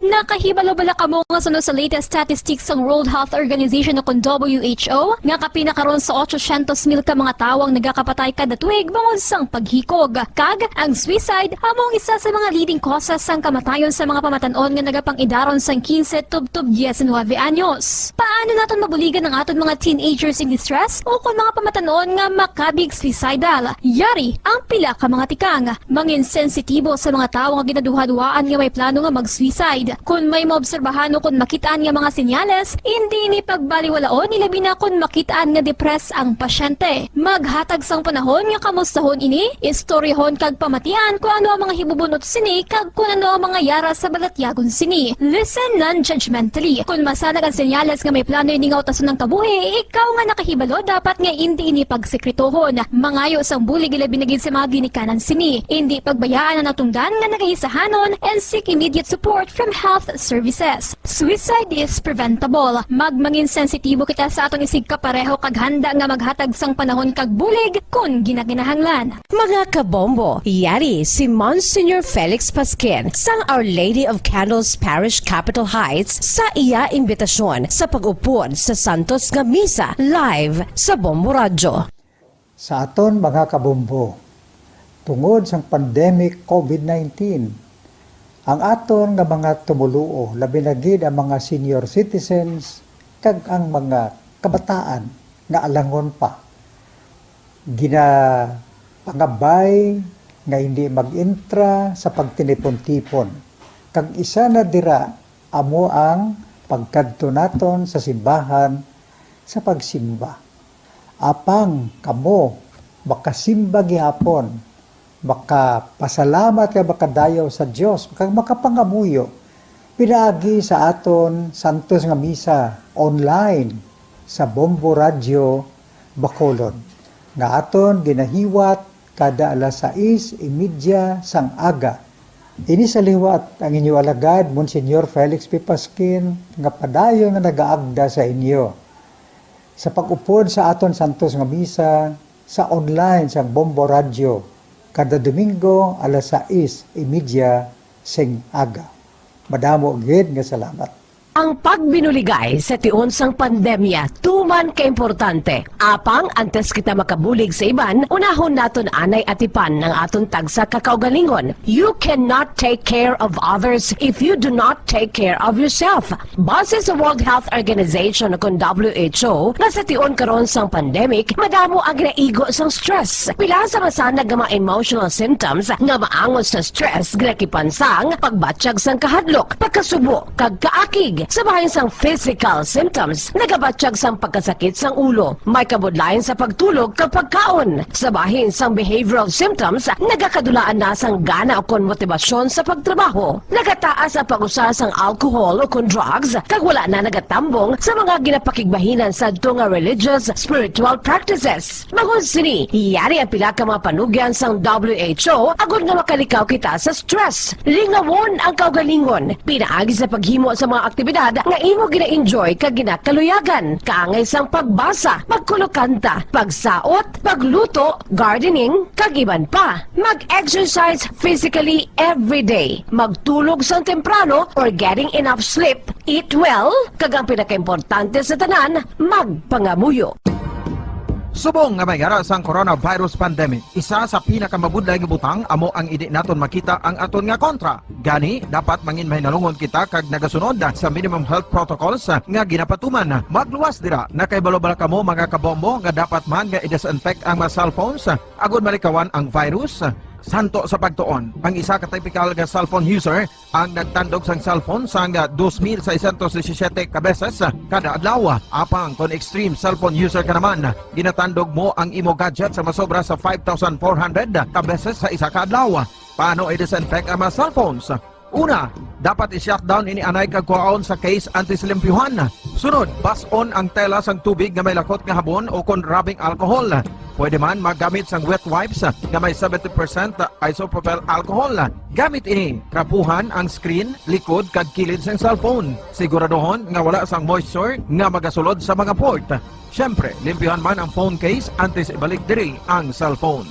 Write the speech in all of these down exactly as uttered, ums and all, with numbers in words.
Nakahibalo bala kamo nga suno sa latest statistics sang World Health Organization o kon W H O, nga kapin na karon sa otsosyentos mil ka mga tawo ang nagakapatay kada tuig bangod sang paghikog? Kag ang suicide amo ang isa sa mga leading causes sang kamatayon sa mga pamatan-on nga nagapang-idaron sang quince tubtob diecinuebe anyos. Paano naton mabuligan ang aton mga teenagers in distress o kon mga pamatan-on nga makabig suicidal? Yari ang pila ka mga tikang. Mangin sensitibo sa mga tawo nga ginaduhaduhaan nga may plano nga mag-suicide. Kon may maobserbahan o kon makit-an nga mga senyales, indi ini pagbaliwalaon, ilabi na kon makit-an nga depressed ang pasyente. Maghatag sang panahon nga kamustahon ini, istoryahon kag pamatian kon ano ang mga hibubunot sini kag kon ano ang mga yara sa balatyagon sini. Listen non-judgmentally. Kon masanag ang senyales nga may plano ini nga utason ang kabuhi, ikaw nga nakahibalo dapat nga indi ini pagsekretohon. Mangayo sang bulig, ilabi na gid sa mga ginikanan sini. Indi pagbayaan ang natungdan nga nagahisahanon and seek immediate support from health services. Suicide is preventable. Magmangin sensitibo kita sa aton isigkapareho kag handa nga maghatag sang panahon kag bulig kon ginakinahanglan. Mga kabombo, yari si Monsignor Felix Pasquin sang Our Lady of Candles Parish, Capitol Heights, sa iya imbitasyon sa pag-upod sa santos nga misa live sa Bombo Radyo. Sa aton mga kabombo, tungod sang pandemic covid nineteen, ang aton nga mga tumoluo, labi na gid ang mga senior citizens kag ang mga kabataan nga alangon pa, ginapangabay nga hindi mag-intra sa pagtinipon-tipon, kag isa na dira amo ang pagkadto naton sa simbahan sa pagsimba. Apang kamo makasimba gihapon, makapasalamat kag makadayaw sa Dios, kag makapangamuyo pinaagi sa aton santos nga misa online sa Bombo Radyo Bacolod, nga aton ginahiwat kada alas sais y media sang aga. Ini sa liwat ang inyo alagad, Monsignor Felix P. Pasquin, nga padayon nga nagaagda sa inyo sa pag-upod sa aton santos nga misa sa online sang Bombo Radyo kada Domingo alas sais y media sing aga. Madamo gid nga salamat. Ang pagbinuligay sa tion sang pandemya tuman ka importante. Apang antes kita makabulig sa iban, unahon naton anay atipan ang aton tagsa ka kaugalingon. You cannot take care of others if you do not take care of yourself. Base sa World Health Organization o kon W H O, nga sa tion karon sang pandemic, madamo ang ginaigo sang stress. Pila sa masanag nga mga emotional symptoms nga maangot sa stress ginakipan sang pagbatyag sang kahadlok, pagkasubo, kag kaakig. Sa bahin sang physical symptoms, nagabatyag sang pagkasakit sang ulo, may kabudlayan sa pagtulog kag pagkaon. Sa bahin sang behavioral symptoms, nagakadulaan na sang gana ukon motibasyon sa pagtrabaho. Nagataas ang pag-usa sang alcohol ukon drugs, kag wala na nagatambong sa mga ginapakigbahinan sadto nga religious, spiritual practices. Bangod sini, yari ang pila ka mga panugyan sang W H O agod nga makalikaw kita sa stress. Lingawon ang kaugalingon, pinaagi sa paghimo sa mga aktibidad nga imo gina-enjoy kag ginakaluyagan, kaangay sang pagbasa, pagkulokanta, pagsaot, pagluto, gardening, kag iban pa. Mag-exercise physically every day. Magtulog sang temprano or getting enough sleep. Eat well, kag ang pinakaimportante sa tanan, magpangamuyo. Subong nga may yara sang coronavirus pandemic, isa sa pinakamabudlay nga butang amo ang indi naton makita ang aton nga kontra. Gani, dapat mangin mahinalungon kita kag nagasunod sa minimum health protocols nga ginapatuman. Magluwas dira, nakahibalo bala kamo, mga kabombo, nga dapat man nga i-disinfect ang mga cellphones agod malikawan ang virus? Santo sa pagtuon, ang isa ka typical nga cellphone user ang nagtandog sang cellphone sang dos mil seiscientos disisiete ka beses kada adlaw. Apang kon extreme cellphone user ka naman, ginatandog mo ang imo gadget sa masobra sa five thousand four hundred ka beses sa isa ka adlaw. Paano i-disinfect ang mga cellphones? Una, dapat i-shutdown ini anay kag kuhaon sa case antes limpyuhan. Sunod, bas-on ang tela sang tubig nga may lakot nga habon o kon rubbing alcohol. Pwede man maggamit sang wet wipes nga may seventy percent isopropyl alcohol. Gamit ini, trapuhan ang screen, likod, kag kilid sang cellphone. Siguraduhon nga wala sang moisture nga magasulod sa mga port. Siyempre, limpyuhan man ang phone case antes ibalik diri ang cellphone.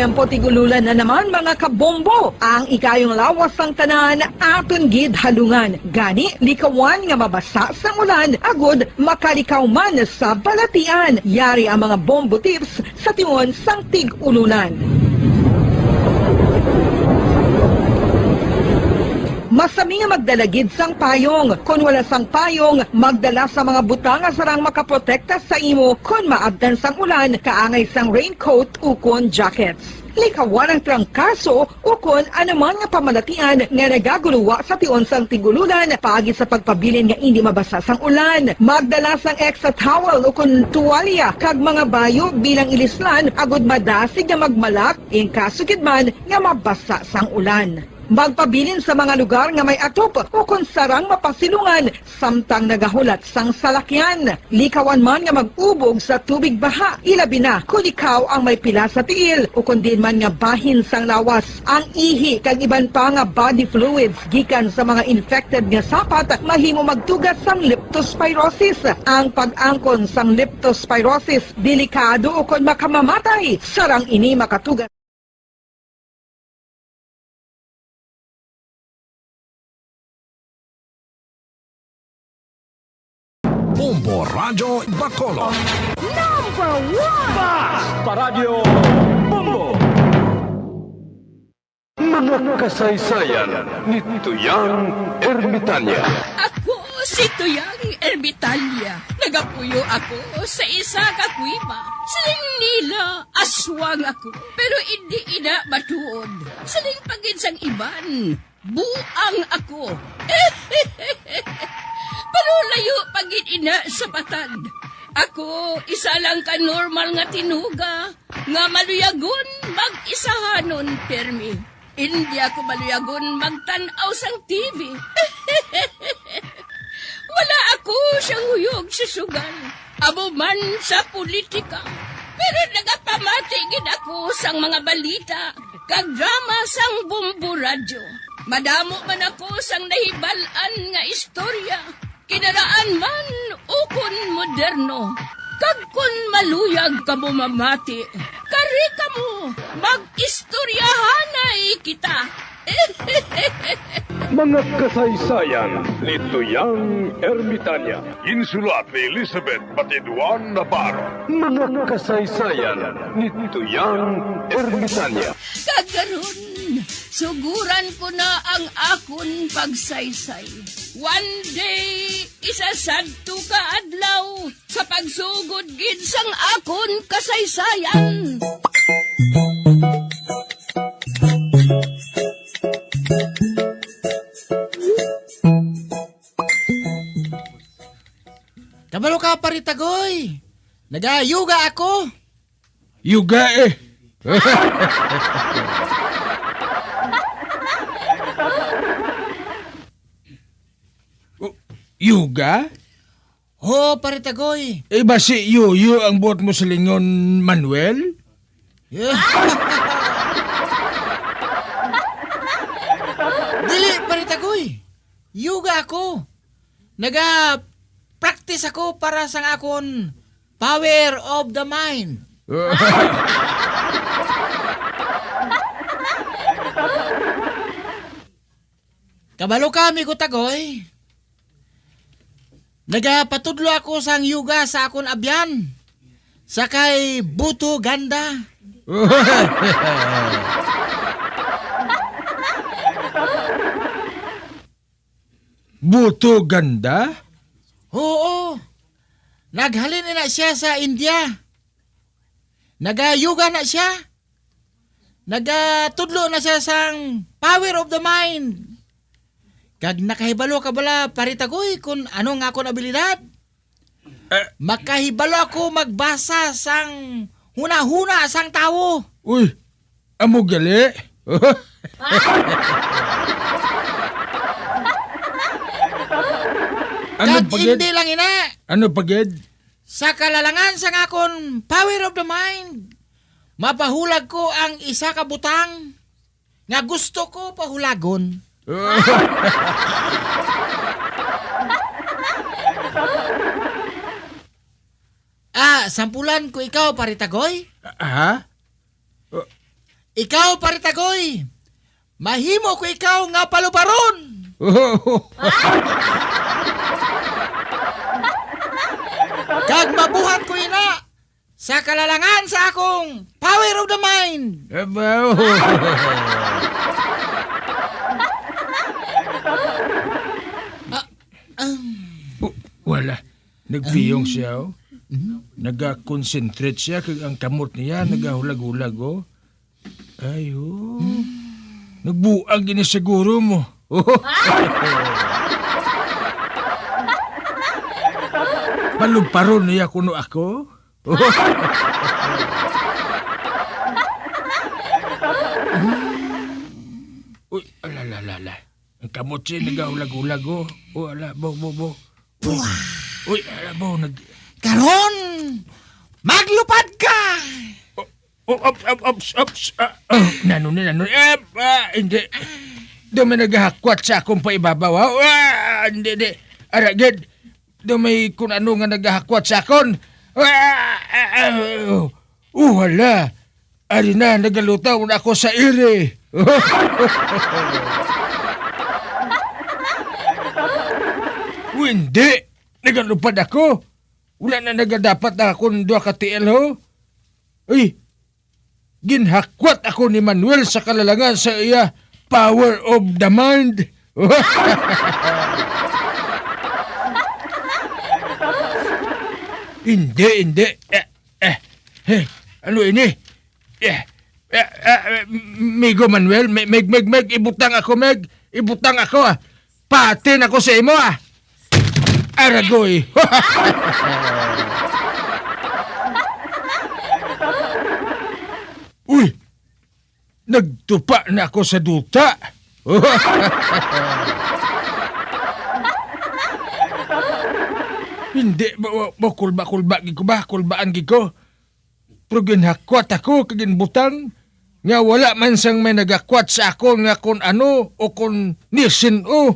Ang putig-ululan na naman, mga kabombo. Ang ikayong lawas sang tanan aton gid halungan. Gani, likawan nga mabasa sang ulan, agud makalikaw man sa balatian. Yari ang mga bombo tips sa tion sang tig-ululan. Masami nga magdala gid sang payong. Kon wala sang payong, magdala sa mga butang nga sarang makaprotekta sa imo kon maabtan sang ulan, kaangay sang raincoat ukon jackets. Likawan ang trangkaso ukon anuman nga pamalatian nga nagaguluwa sa tion sang tig-ululan paagi sa pagpabilin nga indi mabasa sang ulan. Magdala sang extra towel ukon tuwalya kag mga bayo bilang ilislan agud madasig nga magmalak in kaso gid man nga mabasa sang ulan. Magpabilin sa mga lugar nga may atop ukon sarang mapasilungan samtang nagahulat sang salakyan. Likawan man nga mag-ubog sa tubig baha, ilabi na kon ikaw ang may pila sa tiil ukon diin man nga bahin sang lawas. Ang ihi kag iban pa nga body fluids gikan sa mga infected nga sapat mahimo magtuga sang leptospirosis. Ang pag-angkon sang leptospirosis delikado ukon makamamatay. Sarang ini makatuga Bombo Radyo Bacolod. Number one! Bas! Paradyo Bombo! Mga kasaysayan ni Tuyang Ermitanya. Ako si Tuyang Ermitanya. Nagapuyo ako sa isa ka kuweba. Siling nila, aswang ako, pero indi ina matuod. Siling pa gid sang iban, buang ako. Pero layo pa gid ina sa patad. Ako, isa lang ka normal nga tinuga nga maluyagon mag-isahanon pirmi. Indi ako maluyagon magtan-aw sang T V. Wala ako siyang huyog sa sugal, amo man sa politika. Pero nagapamati gid ako sang mga balita kag drama sang Bombo Radyo. Madamo man ako sang nahibal-an nga istorya, kinaraan man ukon moderno. Kag kon maluyag kamo mamati, kari kamo, mag-istoryahanay kita. Mga kasaysayan ni Tuyang Ermitanya. Insulat ni Elizabeth Batiduan Navarro. Mga kasaysayan ni Tuyang Ermitanya. Kag karon, suguran ko na ang akon pagsaysay. One day, isa sadto ka adlaw, sa pagsugod gid sang akon kasaysayan. Kabalo ka, Pare Tagoy. Nagayuga ako. Yuga eh. Oh, yuga? Ho, Pare Tagoy. Eh, basi yuyo ang buot mo silingon, Manuel? Dili, Pare Tagoy. Yuga ako. Naga-practice ako para sang akon power of the mind. Kabalo ka, amigo Tagoy? Nagapatudlo ako sang yuga sa akon abyan, sa kay Buto Ganda. Buto Ganda? Oo. Naghalin na siya sa India. Nagayuga na siya. Nagatudlo na siya sang power of the mind. Kag nakahibalo ka bala, Pare Tagoy, kung ano nga akon abilidad? Eh. Makahibalo ako magbasa sang hunahuna sang tawo. Uy, amo gali? Ano Kag pa gid? Hindi lang ina. Ano pa gid? Sa kalalangan sang akon power of the mind, mapahulag ko ang isa ka butang nga gusto ko pahulagon. Ah, sampulan ko ikaw, Pare Tagoy? Ha? Uh, Ikaw, Pare Tagoy, mahimo ko ikaw nga palubaron. Kag mabuhat ko ina sa kalalangan sa akong power of the mind. Abaw. Ah, um. W-, wala. Nagpiyong Um. siya, oh. Mhm. Nagakonsentrate siya, kag ang kamot niya nagahulag-hulag, oh. Ay, oh. Hmm. Nagbuang gini siguro mo. Palumparon niya kuno ako? Uy, ala, ala, ala, ala. Ang kamot siya nagahulag-hulag, oh. Oh, ala, bo, bo, bo. Uy. Uy, ala, bo, nag- Karon, maglupad ka! Oh, oh, op, op, ops, ops, ah, oh, nano ni, nano ni? Ah, ah, hindi. Do may nagahakwat sa akong paibabaw, ha? Ah, hindi, hindi. Ara gid. Do may kun ano nga nagahakwat sa akon. Ah, ah, ah, oh. Oh, hala. Ari na, nagalutaw na ako sa iri. Oh, hindi. Nagalupad ako. Wala na nagadapat na akong duha ka tiil, ho? Uy, ginhakwat ako ni Manuel sa kalalangan sa iya power of the mind. Hindi, hindi. Eh, eh, eh, ano ini? Eh, eh, eh, Migo Manuel, me-, meg, meg, meg, ibutang ako, meg. Ibutang ako, ah. Pati na ko sa imo, ah. Aragoy. Uy, nagtupa na ako sa duta. Hindi, ba, ba, ba, kulba, kulba, gid ko ba? Kulbaan, gid ko. Pero ginhakwat ako kag ginbutang, nga wala man sang may nagakwat sa akon nga kon ano o kon nisin-o.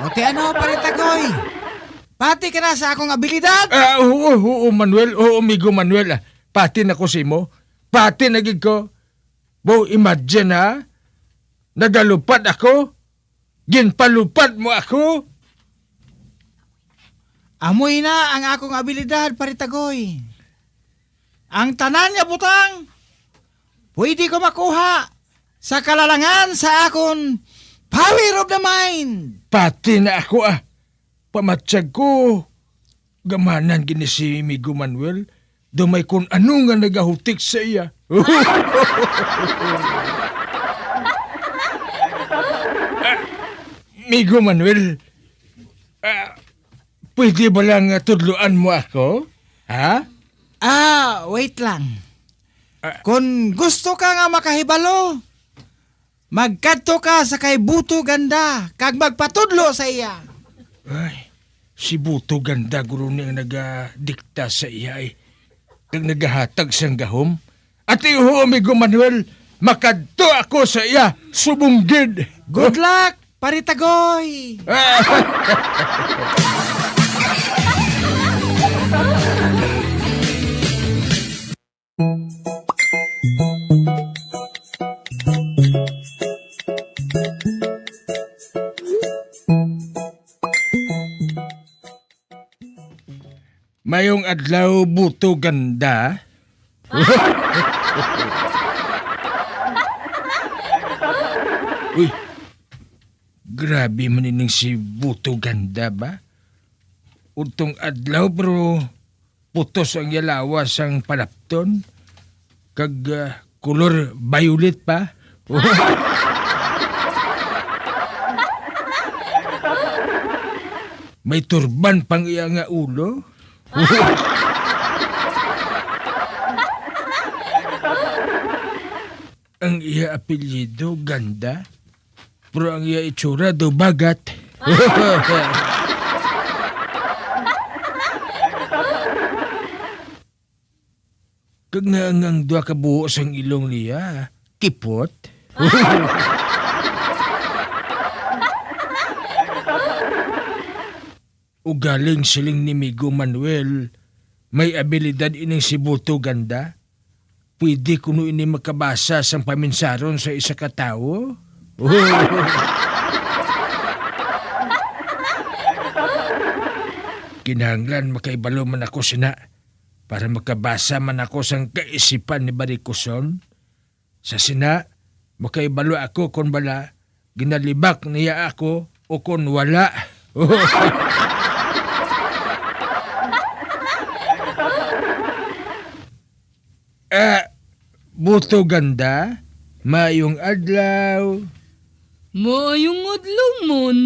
O, ti ano, Pare Tagoy? Pati ka na sa akong abilidad? Ah, oo, oo, Manuel. Oo, amigo Manuel, ah. Pati na ko sa imo. Pati na gid ko. Bo, imagine, ha? Nagalupad ako. Ginpalupad mo ako? Amo ina ang akong abilidad, Pare Tagoy. Ang tanan nga butang, pwede ko makuha sa kalalangan sa akon power of the mind. Pati na ako, ah. Pamatyag ko, gamanan gini si Migo Manuel. Daw may kun ano nga nagahutik sa iya. Ah, Migo Manuel, ah, pwede ba lang nga tudloan mo ako? Ha? Ah, wait lang. Ah. Kon gusto ka nga makahibalo, magkadto ka sa kay Buto Ganda kag magpatudlo sa iya. Ay, si Buto Ganda guro ni ang nagadikta sa iya, eh. Kag nagahatag sang gahom. Ati, oo, amigo Manuel, makadto ako sa iya subong gid. Good luck, Pare Tagoy! Mayong adlaw, Buto Ganda. Uy, grabe man ining si Buto Ganda ba? Udtong adlaw, pero putos ang iya lawas sang palapton, kag, ah, kolor violet pa. May turban pang iya nga ulo. Ang iya apelyido, Ganda. Pero ang iya itsura, daw bagat. Kag nga ang, ang duha ka buho sang ilong niya, kipot. Ugaling siling ni Migo Manuel, May abilidad ining si Buto Ganda? Pwede kuno ini makabasa sang paminsaron sa isa ka tawo? Kinahanglan makaibalo man ako sina para makabasa man ako sang kaisipan ni Barikoson. Sa sina, makaibalo ako kon bala ginalibak niya ako o kon wala. Ah, Buto Ganda, maayong adlaw. Maayong adlaw man.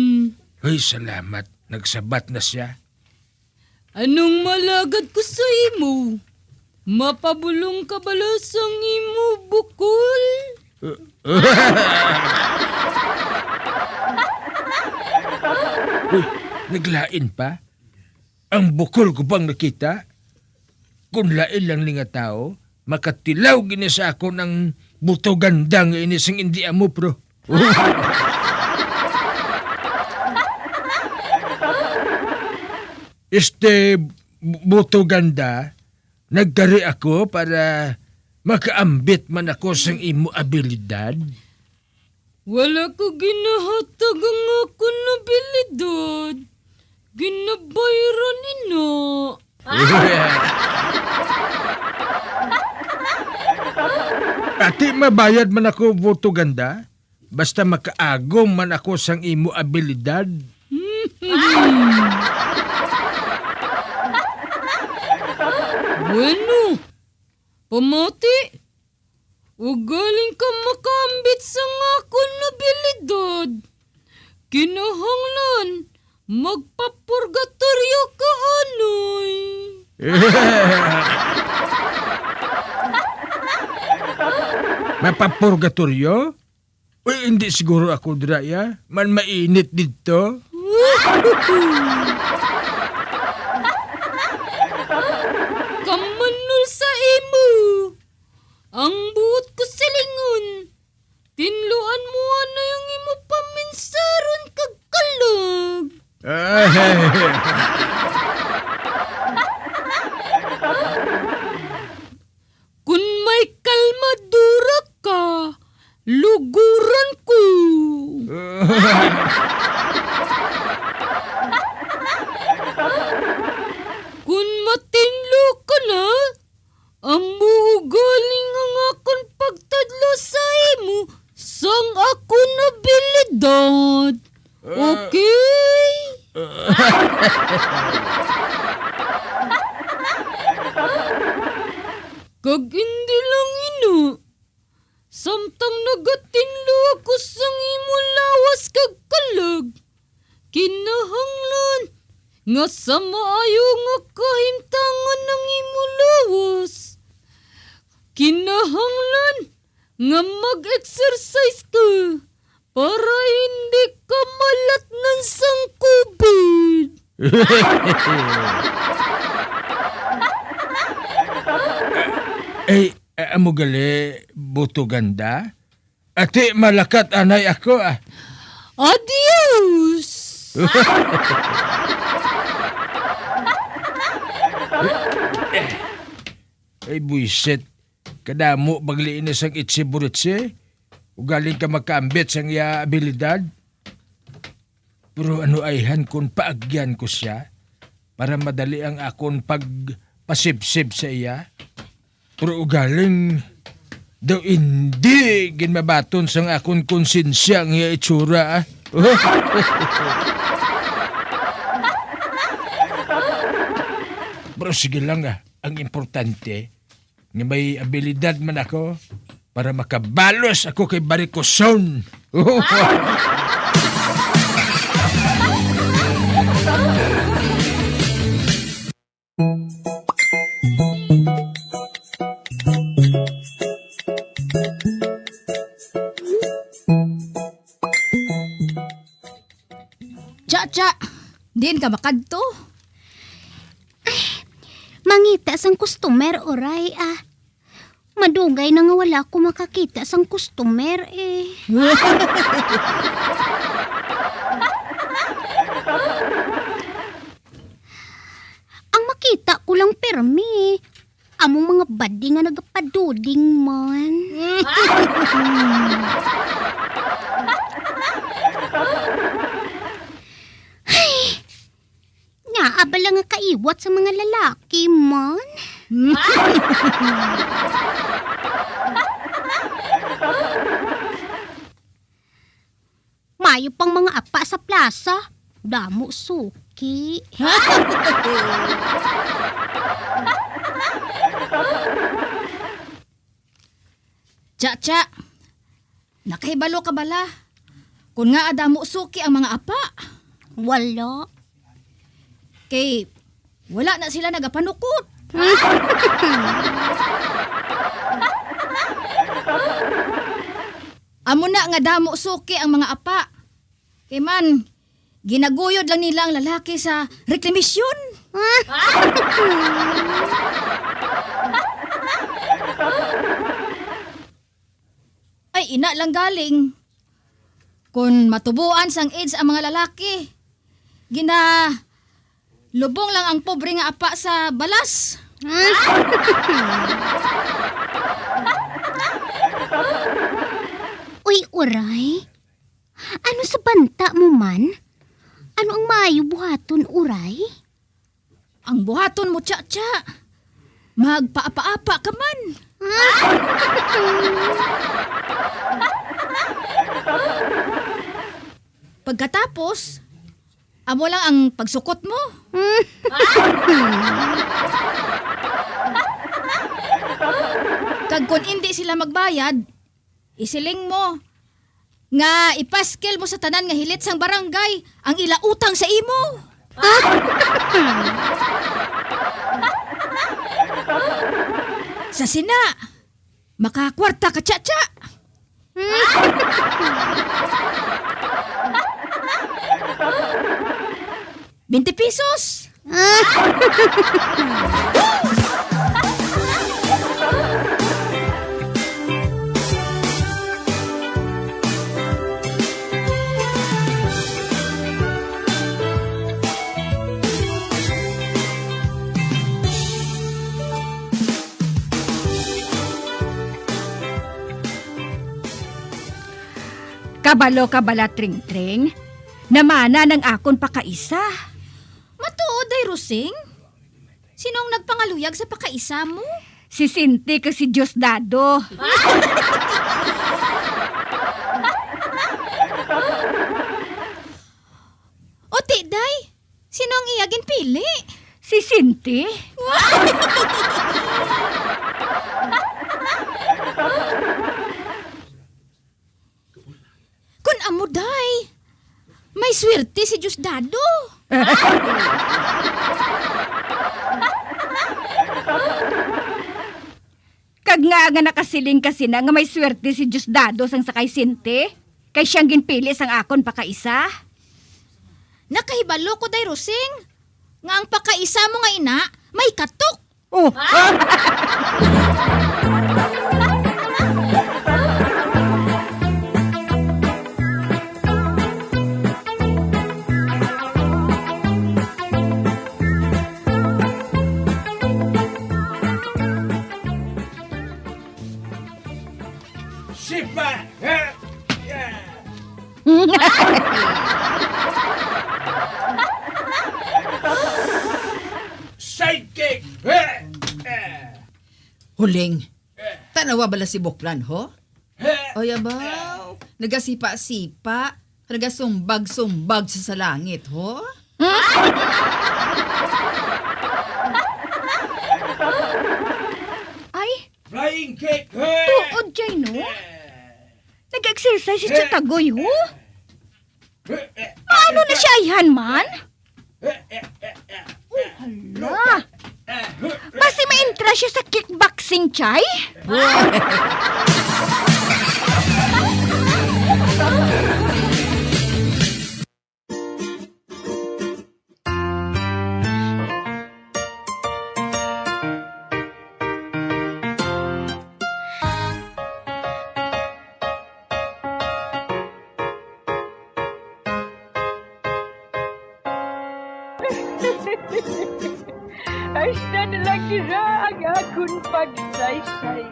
Ay, salamat. Nagsabat na siya. Anong malagad ko sa imo? Mapabulong ka bala sang imo bukol? Uy, naglain pa? Ang bukol ko bang nakita? Kung lain lang ni nga tawo, makatilaw gini sa akon ang Buto Ganda nga ini sing indi amo, pro. Este, Bu-, Buto Ganda, nagkari ako para makaambit man ako sang imo abilidad. Wala ko ginahatag ang akon abilidad. Ginabayran ina. Ati, mabayad man ako, Buto Ganda, basta makaagom man ako sang imo abilidad. Bueno, pamati, ugaling ka makaambit sang akon abilidad. Kinahanglan magpapurgatoryo ka, anay. Mapapurgatoryo? Uy, hindi siguro ako dira, ya. Man mainit didto. Kamanol sa imo. Ang buot ko silingon, tinluan mo anay ang imo paminsaron kag kalag. Ay. Kun may kalmadura ka, luguran ko. Kun matinlo ka na, amo ugaling ang akon pagtadlo sa imo sang akon abilidad. Okay? Kag indi lang ina, samtang nagatinlo ako sang imo lawas kag kalag, kinahanglan nga sa maayo nga kahimtangan ang imo lawas. Kinahanglan nga mag-exercise ka para hindi ka malatnan sang covid. Eh, eh, amo gali, Buto Ganda? Ati, malakat anay ako, ah. Adios! Ay, buisit. Kadamo bagli ini sang itse-buritse. Ugaling ka makaambit sang iya abilidad. Pero ano ayhan kon paagyan ko sia para madali ang akon pagpasipsip sa iya? Pero ugaling daw indi gid mabaton sang akon konsensya ang iya itsura, ah. Pero sige lang, ah. Ang importante, nga may abilidad man ako para makabalos ako kay Barikoson. Cha, cha! Diin ka makadto? Ay, mangita sang customer, uray, ah. Madugay na nga wala ko makakita sang customer, eh. Ang Kita ko lang pirmi. Among mga badi nga nagapaduding man. Ay, ngaa bala nga kaiwat sa mga lalaki man? Maayo pang mga apa sa plaza. Damo suki. Cha-cha, nakahibalo ka bala kon ngaa damo suki ang mga apa? Wala. Kay wala na sila nagapanukot. Amo na nga damo suki ang mga apa. Kay man, ginaguyod lang nila ang lalaki sa reklamasyon. Ay, ina lang galing. Kon matubuan sang AIDS ang mga lalaki, ginalubong lang ang pobre nga apa sa balas. Uy, Uray, ano sa banta mo man? Ano ang maayo buhaton, Uray? Ang buhaton mo, Cha-cha, magpaapa-apa ka man. Pagkatapos, amo lang ang pagsukot mo. Kag kon indi sila magbayad, isiling mo nga ipaskil mo sa tanan nga hilit sang barangay ang ila utang sa imo. Sa sina, makakwarta ka, Cha-cha. Twenty pesos. Kabalo ka bala, Tringtring? Namana ang akon pakaisa. Matuod, Day Rosing? Sino ang nagpangaluyag sa pakaisa mo? Si Sinti kag si Diosdado. O, ti, Day, sino ang iya ginpili? Si Sinti. Kun amo, Day, may swerte si Diosdado. Kag ngaa nga nakasiling ka sina nga may swerte si Diosdado sang sa kay Sinti? Kay siya ang ginpili sang akon pakaisa? Nakahibalo ko, Day Rosing, nga ang pakaisa mo nga ina may katok. Oh. Sipa! Sidekick! Huling, tanawa bala si Buklan, ho? Ay, abaw. Nagasipa-sipa. Nagasumbag-sumbag sa, sa langit, ho? Ay, Flying kick! Tuod, Jay, no? Nag-exercise si Tatagoy, ho? Ano na siya, ayhan man? Oh, hala. Basi ma-entra siya sa kickboxing, Chay? Basta na lang dira ang akon pagsaysay.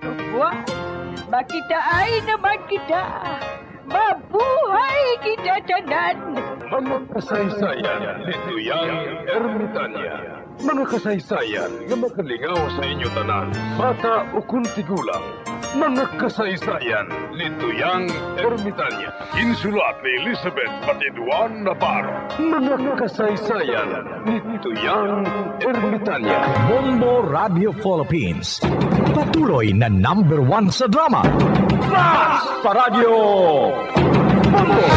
Ug buwas, makitaay naman kita. Mabuhay kita tanan! Mga kasaysayan ni Tuyang Ermitanya. Mga kasaysayan nga makalingaw sa inyo tanan, bata ukon tigulang. Mga kasaysayan ni Tuyang Ermitanya. Insulat ni Elizabeth Batiduan Navarro. Mga kasaysayan ni Tuyang Ermitanya. Bombo Radio Philippines, patuloy na number one sa drama. Fast pa Radyo! Bombo!